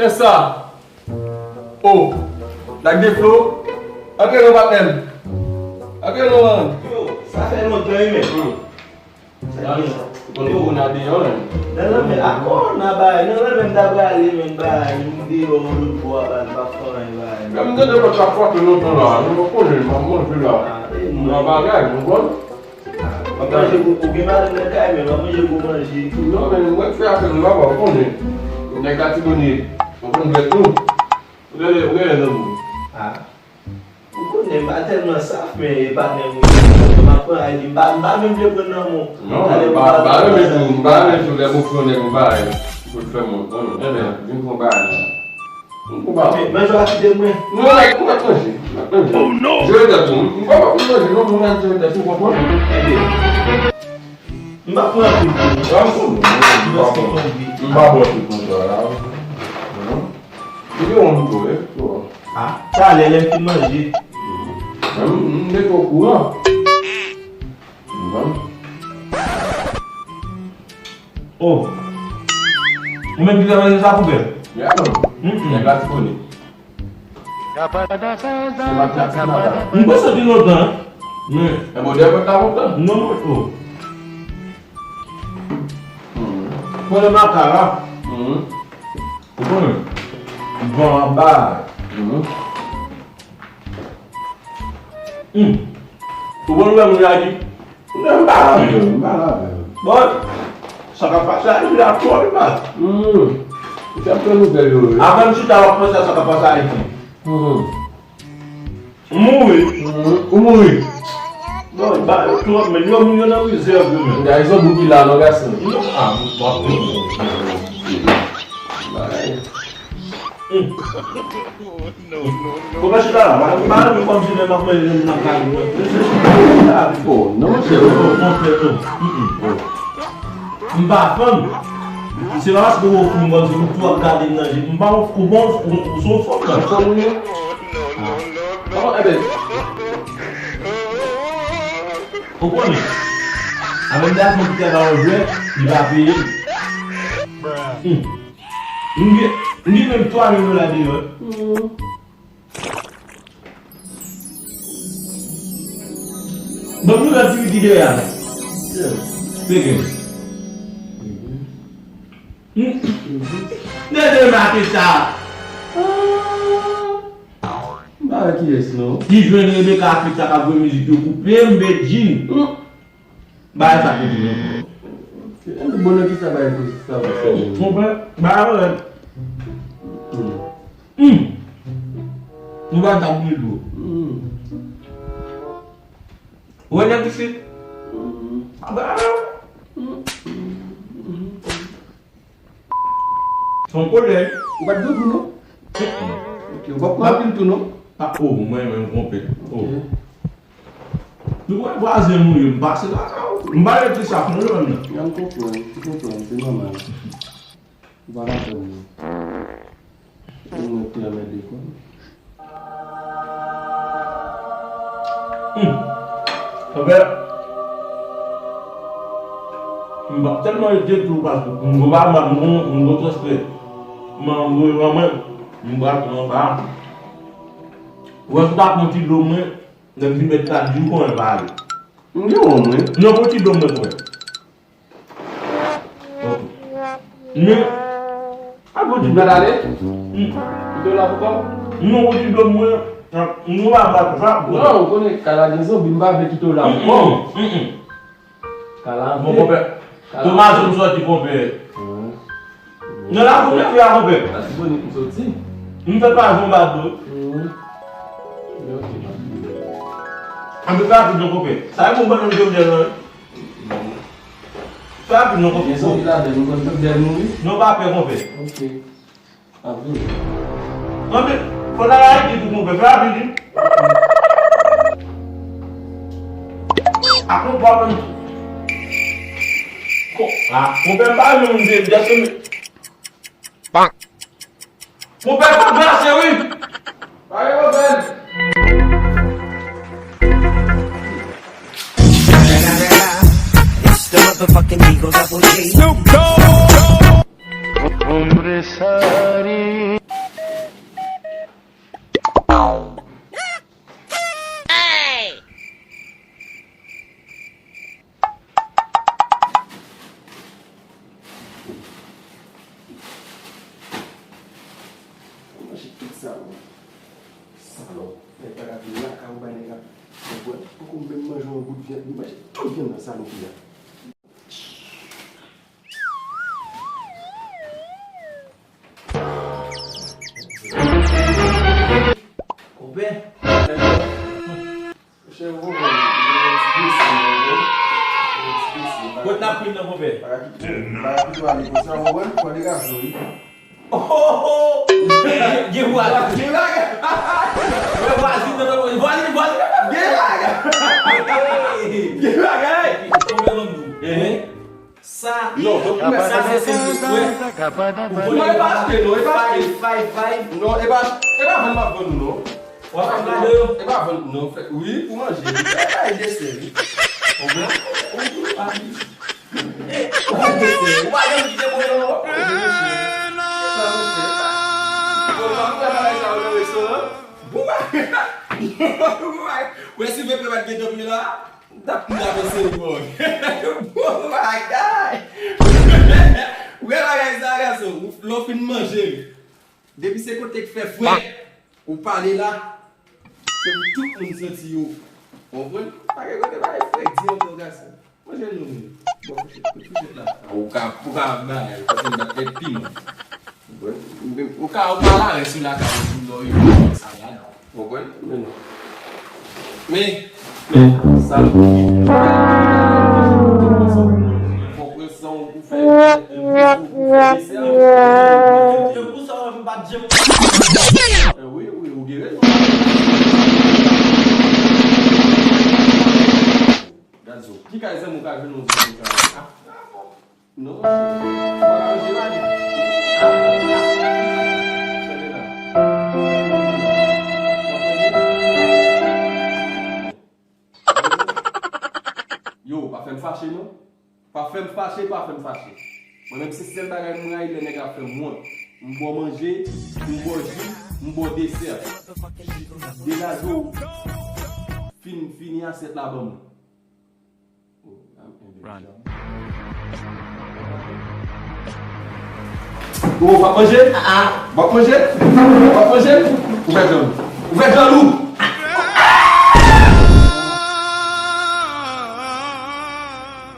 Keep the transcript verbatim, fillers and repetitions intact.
Kiyès sa? Oh, Black Deflo. Antre non, patnè m. Antre non, man. Yo, sa fè lontan wi, men. Sa gen sa. Ou konn kòwona deyò, men. Nan lanmè, a kòwona bay, nan lanmè m ta prale, men bay, m deyò, lòt bò a, bay, m pa fè anyen, bay. Men m tande pòt la frape lontan la, nou pa konnen, m ap manje la. Ah, e mwen. M pa bagay, nou konn. W ap manje gwo, ou gen madanm nan kay, men w ap manje gwo manje. Non, men mwen fè afè m, papa, ou konnen. Nèg Latibonit, ou konn bèt nou. Ou genlè, ou genlè nan moun. Ah. Ou konnen m pa tèlman saf, men e patnè m wi. M ap pran Ayiti, m pa, m pa menm vle pran nan men w. Non, m pa, m pa renmen tou, m pa renmen tou lè m ofri yon nèg yon bagay pou l fè m yon, yon, enben, vin pran bagay la. M konprann. Men, men, jan w ap kite mwen. Non, like, m ap manje. M ap manje. Oh, no! Jere tèt ou. M pa, m pa manje, non, m ap jere tèt ou, konprann? M pa pran anpil pou ou. M pa pran anpil. M pa pran anpil konsa la. Li gen yon tou, wi. Ah, talè, lè m fin manje. M, m mete w okouran. Konprann? Oh. Ou menm ki fè manje sa pou bèl? Ya, non. Mm-mm. Nèg la ti konnen. Se maten ak ti maten. M panse di lontan, hein? Men. E bon, dèyè pòt la lontan? Non, non, oh. Konnen makara. Ou konnen? Bon, anba. Hmm. Ou konn lè moun la di, "Mwen m pa la menm, m pa la menm." Bon, sa k ap pase Ayiti la twò, li pa. Hmm. Ou t ap pran nouvèl yo, wi. Avan m chita, w ap panse a sa k ap pase Ayiti. Hmm. M mouri. Hmm. Ou mouri. Bon, ba yo twòp, men yo moun yo nan rezèv yo menm. Gade yon bout ki la, non, gason. Non, ah, bon, bon, bon. Bay. Hmm. Konpè chita la, m pa renmen kòmsi lè m ap manje m nan kay mwen. Mesye chita la. Oh, non, monchè. Oh, konpè, oh. Mm, mm. M pa fanm. Se pa paske w ofri m kòmsi ou tou ap gade m nan je. M pa ofri ou, bon, ou, ou se yon fanm nan. Fanm ou ye? Ah. Oh, enben. Ou konnen? Avè m te ap fè yon ti travay jwèt, li pa peye m. Hmm. M gen, m gen menm twa mil dola deyò. Hmm. Ban m yon lòt ti piti dèyè a. Peke. Hmm. Dèyè maten sa. M pa wè kiyès non. Ki jwenn Rebecca Afrique sa k ap jwe mizik yo koupe m Bedjine. Hmm. Bagay sa kote non. Enben bon nan kisa bagay pou sa va fè menm? Konprann? Bagay mwen. Hmm. Hmm. Nou pa ta boule dlo. Hmm. Ou wè nèg isit? Hmm. Ah, bagay. Hmm. Se yon kolèg. Ou pa t dwe tou non? Mm-mm. Ok, ou pa pran anpil tou non? Ah, oh, mwen menm konpè. Oh. Ok. Nou wè vwazen nou ye, m pase lakay ou. M pa rete sa, fon yo menm nan. Ya, m konprann, m konprann, se nòmal. Ou pa ka fè m non. Ou mwen te anmède kò m. Hmm. Konpè, m p ap tèlman rete tou paske m gwo pa m ap m gon, m gon transfè. M anvoye manman m, m pral pran anba. Ou wè si w ta pran ti dlo mwen, lè m fin mèt la di w konbyen l va ale. M gen wonm wi. Non, pran ti dlo mwen konbyen. Ok. Men, a bon di m pral ale? Hmm. Kite w la pou kò w? Non, ou di dlo mwen, nou pa bat, pa. Non, ou konnen kay la gen zonbi, m pa vle kite w la pou kò w. Mm, mm, mm. Kay la antre. Bon, konpè. Tomazo m sòti, konpè. Hmm. Nan lakou m leve a, konpè. Latibonit m sòti. M fè pa jan m bat dlo. Hmm. Ok. Ann fè rapid non, konpè. Sa e bon, ban nou jòdiyè la wi. Fè rapid non, konpè. Gen zonbi ladan, nou konn tout dèyè nou wi. Non, pa pè, konpè. Ok. Ap vini. Konpè, fò n al Ayiti tou, konpè. Fè rapid wi. A konpè, konpè. Ko-, a, konpè, m pa renmen moun vye, just a minute. Mon pè pa glase wi. Pa gen pwoblèm. It's the motherfucking Eagle Double G. Snoop Dogg. Hombre, sorry. Salòp. Salòp. Nèg pa ka vin lakay ou bay nèg la. Ou wè, poko menm manje yon bout vyann, li manje tout vyann nan, salopri a. Konpè. Chè, ou konprann, gen yon ti blese, yon ti blese. Kot n ap pran nan, konpè? Pa ka kite, pa ka kite w ale konsa, ou konprann? Fò de gason, wi. Oh, oh, oh. Gen vwazin. Gen bagay. Gen bagay. Vwazin, vwazin, vwazin. Gen bagay. Gen bagay. Konbyen moun? Ehe. Sa. Non, donk ou mèt sa se, se, wè. Ou konnen non, e pa achte, non, e pa achte. Five, five, five. Non, e pa, e pa vann m ap vann ou, non. W ap vann gade yo? E pa vann, non, fè, wi, pou manje. E pa desè, wi. Konprann? Ou, ou, ou, pa. Ou pa janm kite mwen non. Ou pa janm kite mwen non. Ou pa fè bagay sa yo nan restoran. Bon bagay. Bon bagay. Wè si Pepe pa t gen dòmi la, m t ap, m t ap eseye bon. Bon bagay. Wè bagay sa gason. Lè w fin manje, depi se kote k fè frèt. Ou pale la, se pou tout moun santi yo. Ou konprann? Pa gen kote bagay frèt di ankò gason. Manje nou menm. Bon, fouchèt, fouchèt la. Ou ka, ou ka ap bagay, paske m t ap met piman. Ou konprann? Ou ka, ou ka la rès ou lakay ou, lè w rive, sa rad. Ou konprann? Men non. Men, men, sa m di, fò pran san w pou fè, pou fè desè. Wi, wi, ou gen rezon. Gad zo. Ki kay zanmi w ka jwenn yon zanmi konsa? Non, pa manje la, li. Tande la. Yo, pa fè m fache, non. Pa fè m fache, pa fè m fache. Mwen menm, se sèl bagay m rayi lè nèg ap fè m wont. M ba w manje, m ba w ji, m ba w desè. Degaje w. Fin, fini asyèt la ban mwen. Run. Ou w ap manje? Ah, ah. W ap manje? W ap manje? Ouvè djòl ou. Ouvè djòl ou.